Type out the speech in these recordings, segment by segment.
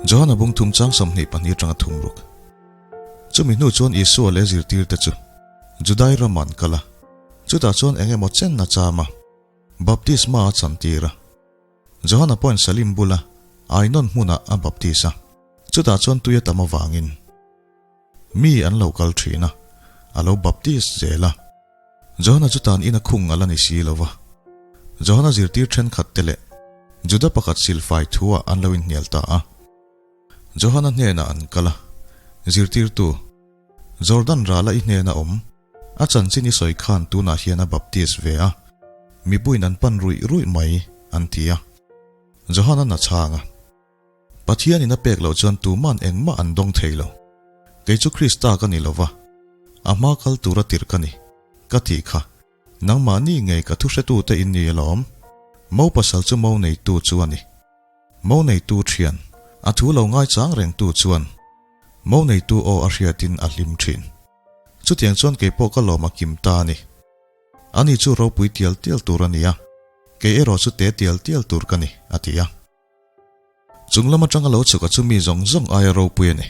Johana bung thum chang 22 atanga thum ruk. Chumi hnu chuan Isua leh zirtirte chu Judai ramah an kal a, chutah chuan eng emaw chen a cham a, baptisma a chantir a. Johana pawhin Salim bula Ainon hmunah a baptis a, chutah chuan tui a tam avangin mi an lo kal thin a, a lo baptis zel a. Johana chu tan ina khung a la ni si lo va, Johana zirtir thenkhat te leh Juda pakhat silfai thuah an lo inhnial ta a. Johana hnenah an kal a, Zirtirtu, Jordan rala i hnena awm, a chanchin i sawi khan tunah hian a baptis ve a, mipuiin an pan ruih ruih mai, an ti a. Johana'n a chhang a, Pathianin a pek loh chuan tuman engmah an dawng thei lo. Kei chu Krista ka ni lo va, a hma kal tura tirh ka ni, ka tih kha. Nangmahni ngei ka thuhretute in ni alawm. Mo pasal chu mo neitu chu a ni. Mo neitu thian, a thu lo ngaichang rengtu chuan mo neitu aw a hriatin a hlim thin. Chutiang chuan kei pawh ka lawm a kim ta a ni. Ani chu ropui tial tial tur a ni a, kei erawh chu te tial tial tur ka ni, a ti a. Chung lam atanga lo chhuka chu mi zawng zawng aia ropui a ni.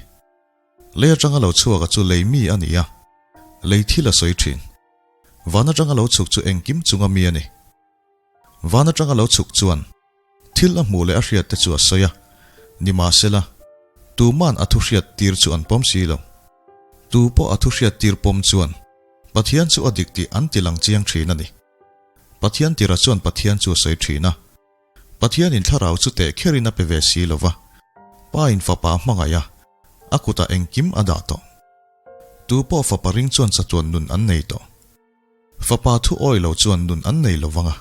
Lei atanga lo chhuaka chu lei mi a ni a, lei thil a sawi thin. Van atanga lo chhuk chu engkim chunga mi a ni. Van atanga lo chhuk chuan thil a hmuh leh a hriat te chu a sawi a, nimahsela, tuman a thu hriat tir chu an pawm si lo. Tu pawh a thu hriat tir pawm chuan Pathian chu a dik tih an ti lang chiang thin a ni. Pathian tira chuan Pathian chu a sawi thin a. Pathianin thlarau chu teh kherin a pe ve si lo va, Pa in fapa a hmangaih a, a kutah engkim a dah tawh. Tu pawh fapa ring chuan chatuan nun an nei tawh. Fapa thu awi lo chuan nun an nei lo vang a,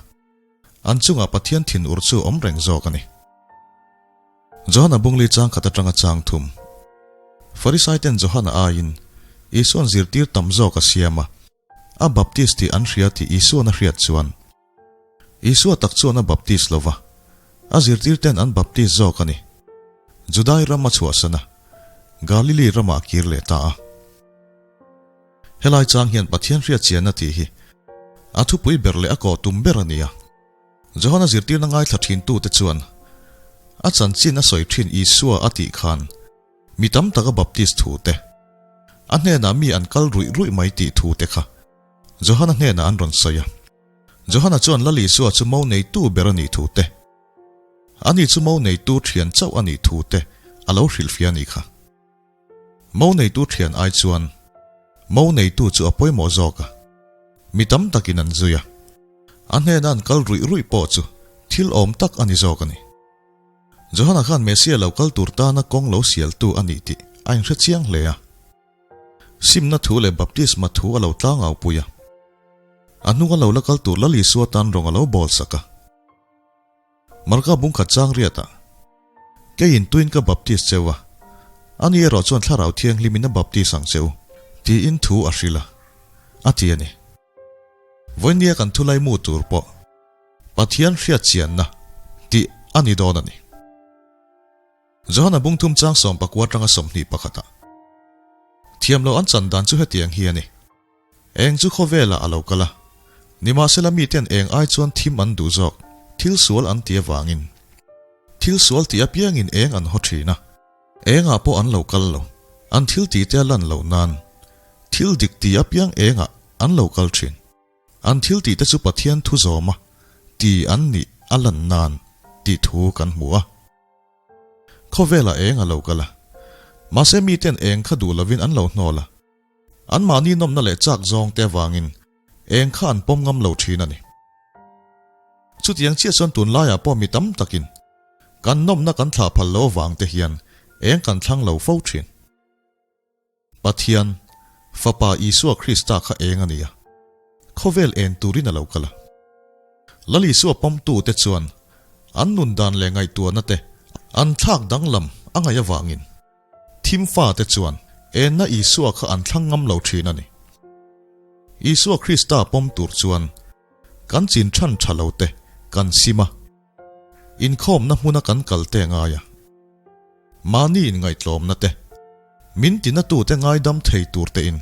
an chungah Pathian thinur chu awm reng zawk a ni. Johana bungli chang khat atanga chang thum. Farisaiten Johana aiin Isua'n zirtir tam zawk a siam a, a baptist tih an hria tih Isua'n a hriat chuan, Isua tak chuan a baptist lo va, a zirtirten an baptist zawk a ni. Judai ram a chhuahsan a, Galili ramah a kir leh ta a. Helai chang hian Pathian hriatchianna tih hi a thupui ber leh a kawh tum ber a ni a. Johana zirtirna ngaithla thintute chuan a chanchin a sawi thin Isua a tih khan mi tam tak a baptist thu te, a hnenah mi an kal ruih ruih mai tih thu te kha Johana hnenah an rawn sawi a. Johana chuan Lal Isua chu mo neitu ber a nih thu te, ani chu mo neitu thian chauh a nih thu te a lo hrilhfiah a nih kha. Mo neitu thian ai chuan mo neitu chu a pawimawh zawk a, mi tam takin an zui a, a hnena an kal ruih ruih pawh chu thil awm tak a ni zawk a ni. Johana khan Messiah lo kal tur tana kawng lo sialtu a nih tih a inhre chiang hle a. Simna thu leh baptisma thu a lo tlangau pui a. A hnunga lo la kal tur Lal Isua tan rawng a lo bawl sak a. Marka bungkhat chang riatah, Keiin tuin ka baptis cheu a, ani erawh chuan Thlarau Thianghlimin a baptis ang cheu, tiin thu a hrilh a, a ti a ni. Vawinia kan thulai mu tur pawh Pathian hriatchianna tih a ni dawn a ni. Johana bungthum chang sawmpakua atanga 21 ah thiam loh an chan dan chu hetiang hi a ni. Eng chu khawvelah a lo kal a, nimahsela miten eng ai chuan thim an duh zawk, thil sual an ti avangin. Thil sual tih apiangin eng an haw thin a, engah pawh an lo kal lo, an thil tihte a lan loh nan thil dik ti apiang engah an lo kal thin. An thil tihte chu Pathian thu zawma ti an nih a lan nan tih thu kan hmu a. Khawvelah eng a lo kal a, mahse miten eng kha duh lovin an lo hnawl a. Anmahni nawmna leh chak zawng te avangin eng kha an pawm ngam lo thin a ni. Chutiang chiah chuan tunlaiah pawh mi tam takin kan nawmna kan thlah phal lo avang te hian eng kan thlang lo fo thin. Pathian, Fapa Isua Krista kha eng a ni a, khawvel en turin a lo kal a. Lal Isua pawmtute chuan an nun dan leh ngaihtuahna te an thlak danglam a ngaih avangin thim fate chuan enna Isua kha an thlang ngam lo thin a ni. Isua Krista pawm tur chuan kan chin than tha lo te kan sim a, inkhawmna hmuna kan kal te a ngai a. Mahni inngaihtlawmna te. Min tinatute ngaidam thei tur tein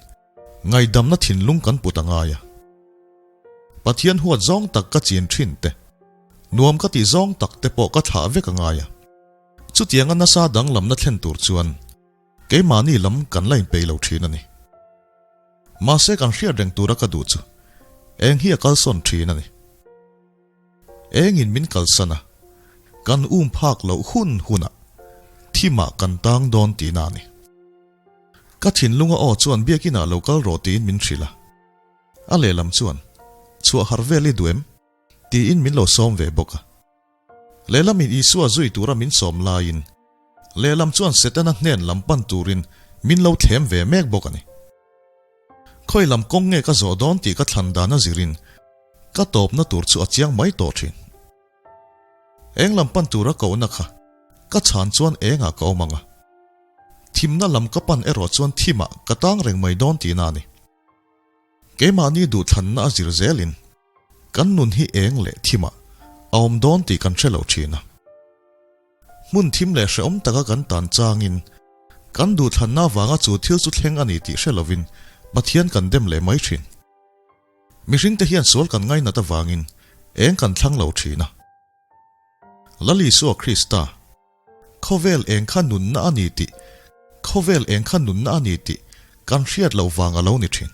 ngaihdamna thinlung kan put a ngai a. Pathian huat zawng tak ka chin thin te, nuam ka tih zawng tak te pawh ka thlah vek a ngai a. Chutianga nasa danglamna thlen tur chuan keimahni lam kan la inpeih lo thin a ni. Mahse kan hriat reng tura ka duh chu eng hi a kalsawn thin a ni. Engin min kalsan a, kan um phak loh hun hunah thimah kan tang dawn tihna a ni. Ka thinlunga aw chuan biakinah lo kal rawh tiin min hrilh a. A lehlam chuan, Chhuah harh vel i duh em? tiin min lo sawm ve bawk a. Lehlamin Isua zui tura min sawm laiin lehlam chuan Setana hnen lam pan turin min lo thlem ve mek bawk a ni. Khawi lam kawng nge ka zawh dawn tih ka thlan dan a zirin ka tawpna tur chu a chiang mai tawh thin. Eng lam pan tura kohna kha ka chhan chuan engah ka awm ang a, thimna lam ka pan erawh chuan thimah ka tang reng mai dawn tihna a ni. Keimahni duhthlanna a zir zelin kan nun hi eng leh thimah a awm dawn tih kan hre lo thin a. Hmun thim leh hrehawm taka kan tan changin kan duhthlanna avanga chu thil chu thleng a ni tih hre lovin Pathian kan dem leh mai thin. Mihringte hian sual kan ngainat avangin eng kan thlang lo thin a. Lal Isua Krista, Khawvel eng kha nunna a ni tih, khawvel eng kha nunna a ni tih kan hriat loh vang a lo ni thin.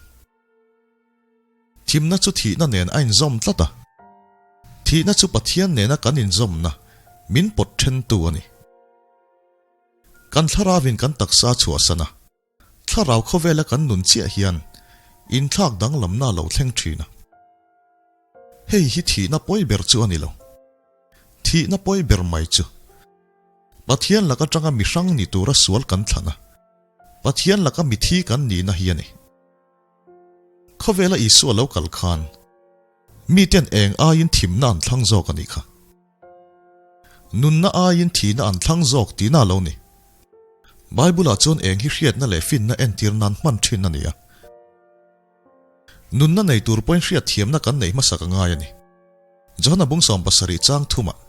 Thimna chu thihna nen a inzawm tlat a, thihna chu Pathian nena kan inzawmna min pawt thentu a ni. Kan thlarauin kan taksa chhuahsan a, thlarau khawvela kan nun chiah hian inthlak danglamna a lo thleng thin a. Hei hi thihna pawi ber chu a ni lo. Thihna pawi ber mai chu Pathian lak atanga mi hrang ni tura sual kan thlan a, Pathian laka mi thi kan nihna hi a ni. Khawvela Isua lo kal khan miten eng aiin thimna an thlang zawk a nih kha. Nunna aiin thihna an thlang zawk tihna a lo ni. Bible-ah chuan eng hi hriatna leh finna entir nan hman thin a ni a. Nunna nei tur pawhin hriatthiamna kan neih hmasak a ngai a ni. Johana bung 70 chang thumah,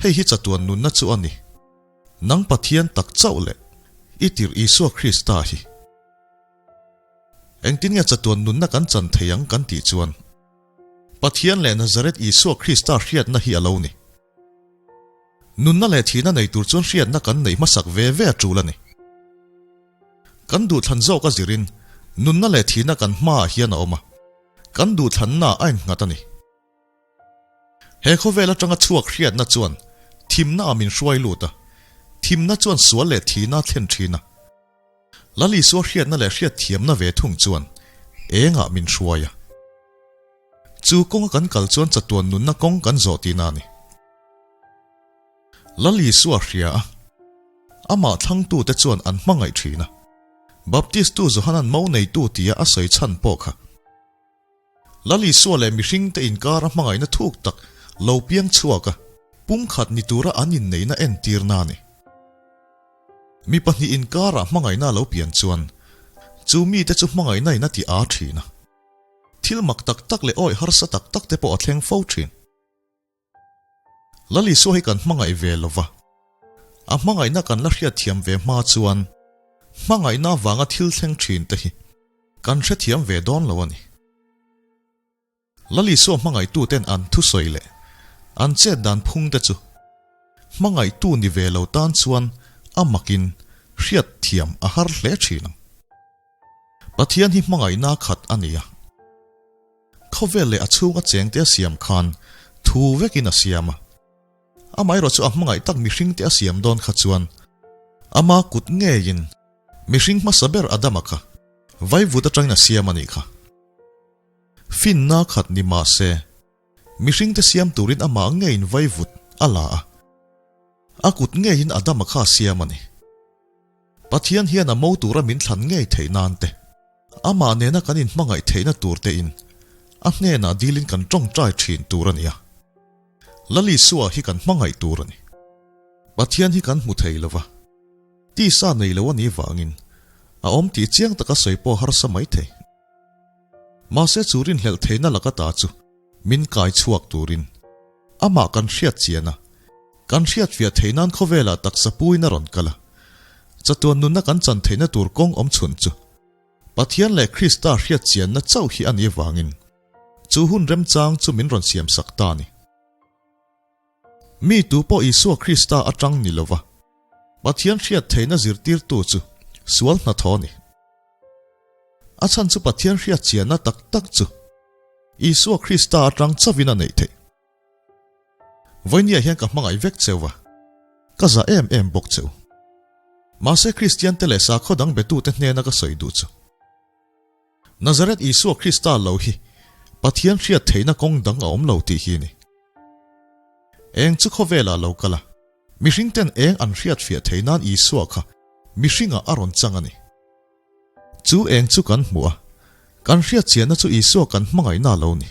Hei hi chatuan nunna chu a ni, nang Pathian tak chauh leh i tirh Isua Krista hi. Engtin nge chatuan nunna kan chan thei ang kan tih chuan, Pathian leh Nazareth Isua Krista hriatna hi a lo ni. Nunna leh thihna nei tur chuan hriatna kan neih hmasak ve ve a tul a ni. Kan duhthlan zawk a zirin nunna leh thihna kan hmaah hian a awm a, kan duhthlanna a innghat a ni. He khawvel atanga chhuak hriatna chuan thimna ah min hruai lut a, thimna chuan sual leh thihna a thlen thin a. Lal Isua hriatna leh hriatthiamna ve thung chuan engah min hruai a. Chu kawnga kan kal chuan chatuan nunna kawng kan zawh tihna a ni. Lal Isua hria a, amah thlangtute chuan an hmangaih thin a. Baptistu Johanan mo neitu tia a sawi chhan pawh kha. Lal Isua leh mihringte inkara hmangaihna thuk tak lo piang chhuak a, pumkhat ni tura an inneihna entirna a ni. Mi pahnih inkara hmangaihna a lo pian chuan chu mite chu hmangaihna in a ti aa thin a. Thil mak tak tak leh awih harsa tak tak te pawh a thleng fo thin. Lal Isua hi kan hmangaih ve lo va, a hmangaihna kan la hriatthiam ve hma chuan hmangaihna avanga thil thleng thin te hi kan hrethiam ve dawn lo a ni. Lal Isua hmangaihtuten an thusawi leh an chet dan phung te chu hmangaihtu ni ve lo tan chuan a makin hriatthiam a har hle thin ang. Pathian hi hmangaihna khat a ni a. Khawvel leh a chhunga chengte a siam khan thu vekin a siam a. Amaherawh chu a hmangaih tak mihringte a siam dawn kha chuan ama kut ngeiin mihring hmasa ber Adama kha vaivut atangin a siam a nih kha. Finna khat ni mah se mihringte siam turin amah ngeiin vaivut a la a, a kut ngeiin Adama kha a siam a ni. Pathian hian a mo tura min thlan ngei theih nan te, amah nena kan inhmangaih theihna tur tein a hnenah dilin kan tawngtai thin tur a ni a. Lal Isua hi kan hmangaih tur a ni. Pathian hi kan hmu thei lo va, tisa nei lo a nih vangin a awm tih chiang taka sawi pawh harsa mai thei. Mahse chu rinhlelh theihna laka ta chu min kai chhuak turin amah kan hriat chian a, kan hriatfiah theih nan khawvelah taksa puiin a rawn kal a. Chatuan nunna kan chan theihna tur kawng awm chhun chu Pathian leh Krista hriat chianna chauh hi a nih avangin chu hun remchang chu min rawn siamsak ta a ni. Mi tu pawh Isua Krista atang ni lova Pathian hriat theihna zirtirtu chu sual hnathawh a ni. A chhan chu Pathian hriat chianna tak tak chu Isua Krista atang chauhin a neih theih. Vawinia hian ka hmangaih vek cheu va, ka za em em bawk cheu. Mahse Kristian te leh sakhaw dang betute hnena ka sawi duh chu. Nazareth Isua Krista lo hi Pathian hriat theihna kawng dang a awm lo tih hi a ni. Eng chu khawvelah lo kal a, mihring ten eng an hriat fiah theih nan Isua kha mihringah a rawn chang a ni. Chu eng chu kan hmuh a, kan hriat chianna chu Isua kan hmangaihna a lo ni.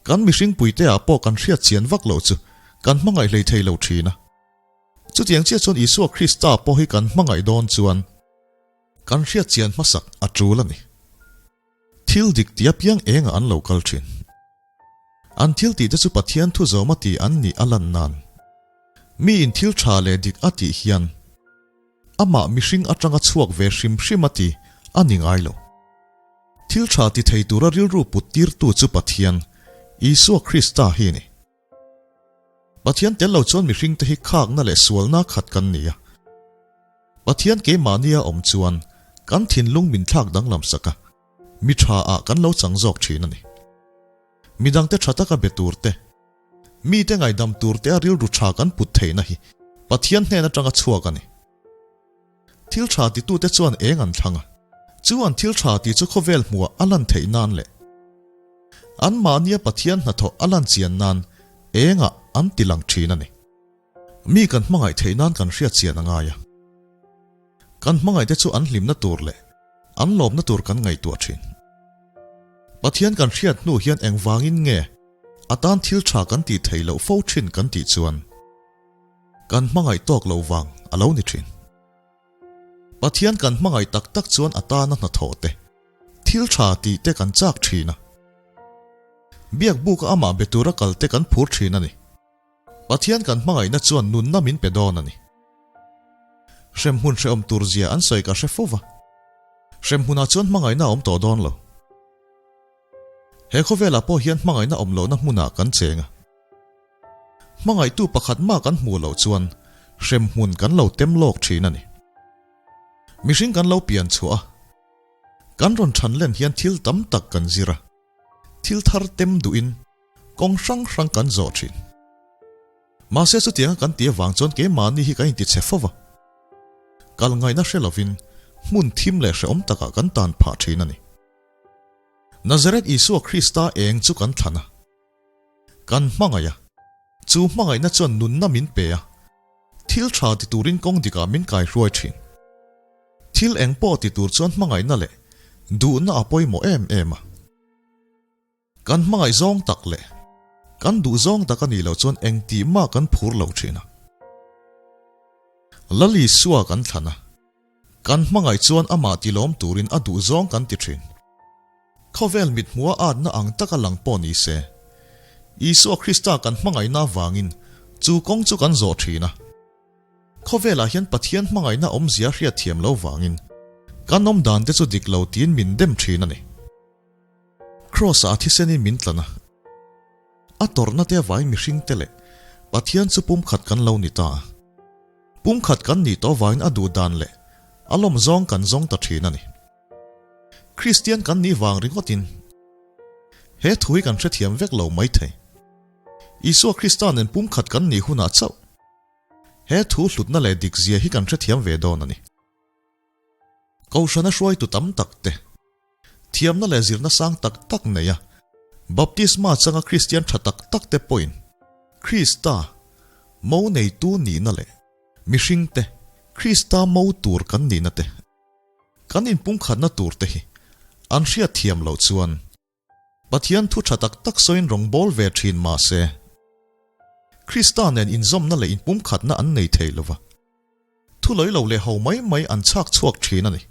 Kan mihring puite ah pawh kan hriat chian vak loh chu kan hmangaih hlei thei lo thin a. Chutiang chiah chuan Isua Krista pawh hi kan hmangaih dawn chuan kan hriat chian hmasak a tul a ni. Thil dik ti apiang engah an lo kal thin. An thil tih te chu Pathian thu zawm a ti an nih a lan nan. Mi in thil tha leh dik a tih hian amah mihring atanga chhuak ve hrim hrim a ti a ni ngai lo. Thil tha ti thei tura rilru put tirtu chu Pathian, Isua Krista hi a ni. Pathian tel lo chuan mihringte hi khakna leh sualna khat kan ni a. Pathian keimahnia awm chuan kan thinlung min thlak danglam sak a, mi tha ah kan lo chang zawk thin a ni. Midangte tha taka be tur te, mite ngaihdam tur te a rilru tha kan put theihna hi Pathian hnen atanga chhuak a ni. Thil tha titute chuan eng an thlang a, chu an thil tha tih chu khawvel hmuhah a lan theih nan leh anmahnia Pathian hnathawh a lan chian nan engah an ti lang thin a ni. Mi kan hmangaih theih nan kan hriat chian a ngai a, kan hmangaihte chu an hlimna tur leh an lawmna tur kan ngaihtuah thin. Pathian kan hriat hnu hian engvangin nge a tan thil tha kan tih theih loh fo thin kan tih chuan, Kan hmangaih tawk lo vang a lo ni thin. Pathian kan hmangaih tak tak chuan a tana hnathawh te, thil tha tih te kan chak thin a. Biak buka amah be tura kal te kan phur thin a ni. Pathian kan hmangaihna chuan nunna min pe dawn a ni. Hremhmun hrehawm tur zia an sawi ka hre fo va. Hremhmunah chuan hmangaihna a awm tawh dawn lo. He khawvelah pawh hian hmangaihna awm lohna hmunah kan cheng a. Hmangaihtu pakhat mah kan hmuh loh chuan hremhmun kan lo tem lawk thin a ni. Mihring kan lo pian chhuah a, kan rawn than len hian thil tam tak kan zir a, thil thar tem duhin kawng hrang hrang kan zawh thin. Mahse chutianga kan tih avang chuan keimahni hi kan intichhe fo va, kal ngaihna hre lovin hmun thim leh hrehawm takah kan tan phah thin a ni. Nazareth Isua Krista eng chu kan thlan a. Kan hmangaih a, chu hmangaihna chuan nunna min pe a, thil tha ti turin kawng dikah min kaihruai thin. Thil eng pawh ti tur chuan hmangaihna leh duhna a pawimawh em em a. Kan hmangaih zawng tak leh kan duh zawng tak a nih loh chuan eng tih mah kan phur lo thin a. Lal Isua kan thlan a, kan hmangaih chuan amah tilawm turin a duh zawng kan ti thin. Khawvel mithmuha atna ang taka lang pawh ni se, Isua Krista kan hmangaihna avangin chu kawng chu kan zawh thin a. Khawvelah hian Pathian hmangaihna awmzia hriat thiam lo vangin kan awm dan te chu dik lo tiin min dem thin a ni. Kraws-ah a thisenin min tlan a, a tawrhna te avangin mihring te leh Pathian chu pumkhat kan lo ni ta a. Pumkhat kan nih tawh avangin a duh dan leh a lawm zawng kan zawng ta thin a ni. Kristian kan nih vang ringawtin he thu hi kan hrethiam vek lo maithei. Isua Krista nen pumkhat kan nih hunah chauh he thu hlutna leh dikzia hi kan hrethiam ve dawn a ni. Kohhrana hruaitu tam tak te, thiamna leh zirna sang tak tak neia baptisma changa Kristian tha tak tak te pawhin Krista mo neitu nihna leh mihringte Krista mo tur kan nihna te, Kan inpumkhatna tur te hi an hriat thiam loh chuan Pathian thu tha tak tak sawiin rawngbâwl ve thin mah se, Krista nen inzawmna leh inpumkhatna an nei thei lo va, thu lawi lo leh ho mai mai an chhak chhuak thin a ni.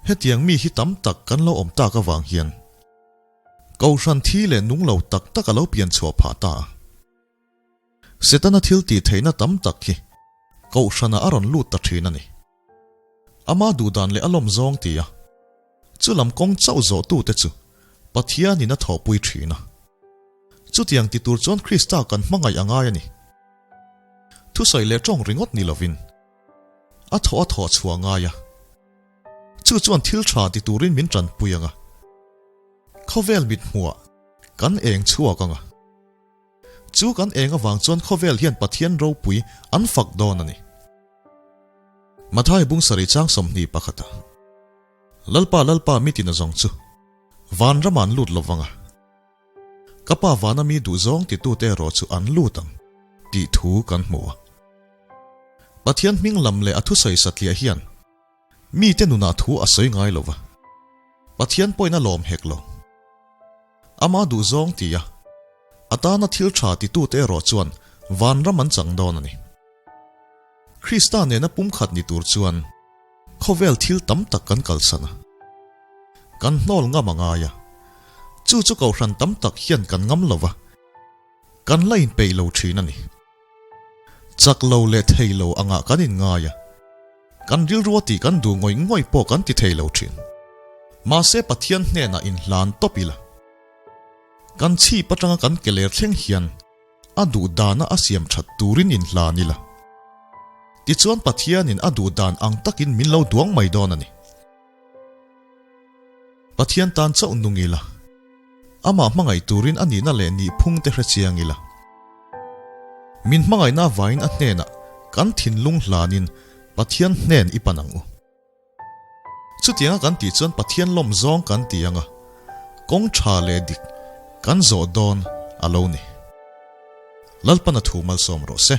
Hetiang mi hi tam tak kan lo awm tak avang hian Kohhran thi leh nung lo tak tak a lo pian chhuah phah ta a. Setana thil tih theihna tam tak hi. Kohhranah a rawn lut ta thin a ni. Ama duhdan leh a lawm zawng ti a, chu lam kawng chauh zawhtute chu Pathianin a thawhpui thin a. Chutiang ti tur chuan Krista kan hmangaih a ngai a ni. Thusawi leh tawng ringawt ni lovin a thawh a thawh chhuah ngai a. Chu chuan thil tha ti turin min tanpui ang a. Khawvel mithmuhah kan eng chhuak ang a. Chu kan eng avang chuan khawvel hian Pathian ropui an fak dawn a ni. Matthai bung sarih chang 21 a, Lalpa, Lalpa mi tina zawng chu van ramah an lut lovang a, ka Pa vana mi duhzawng titute erawh chu an lut ang tih thu kan hmu a. Pathian hming lam leh a thusawi satliah hian mite nunah thu a sawi ngai lova, Pathian pawhin a lawm hek lo. Ama duhzawng ti a, a tana thil tha titute erawh chuan vanram an chang dawn a ni. Krista nena pumkhat ni tur chuan khawvel thil tam tak kan kalsan a, kan hnawl ngam a ngai a, chu chu kohhran tam tak hian kan ngam lo va, kan la inpeih lo thin a ni. Chak lo leh thei lo angah kan inngai a, kan rilrua tih kan duh ngawih ngawih pawh kan ti thei lo thin. Mahse Pathian hnenah inhlan tawp ila, kan chhip atanga kan ke ler thleng hian a duh dana a siam that turin inhlan ila. Tichuan Pathianin a duh dan ang takin min lo duang mai dawn a ni. Pathian tan chauh nung ila, amah hmangaih turin a nihna leh nihphung te hre chiang ila. Min hmangaihna avangin a hnenah kan thinlung hlanin Pathian hnen i pan ang u. Chutianga kan tih chuan Pathian lawm zawng kan ti ang a, kawng tha leh dik kan zawh dawn a lo ni. Lalpana thu malsawm rawh se.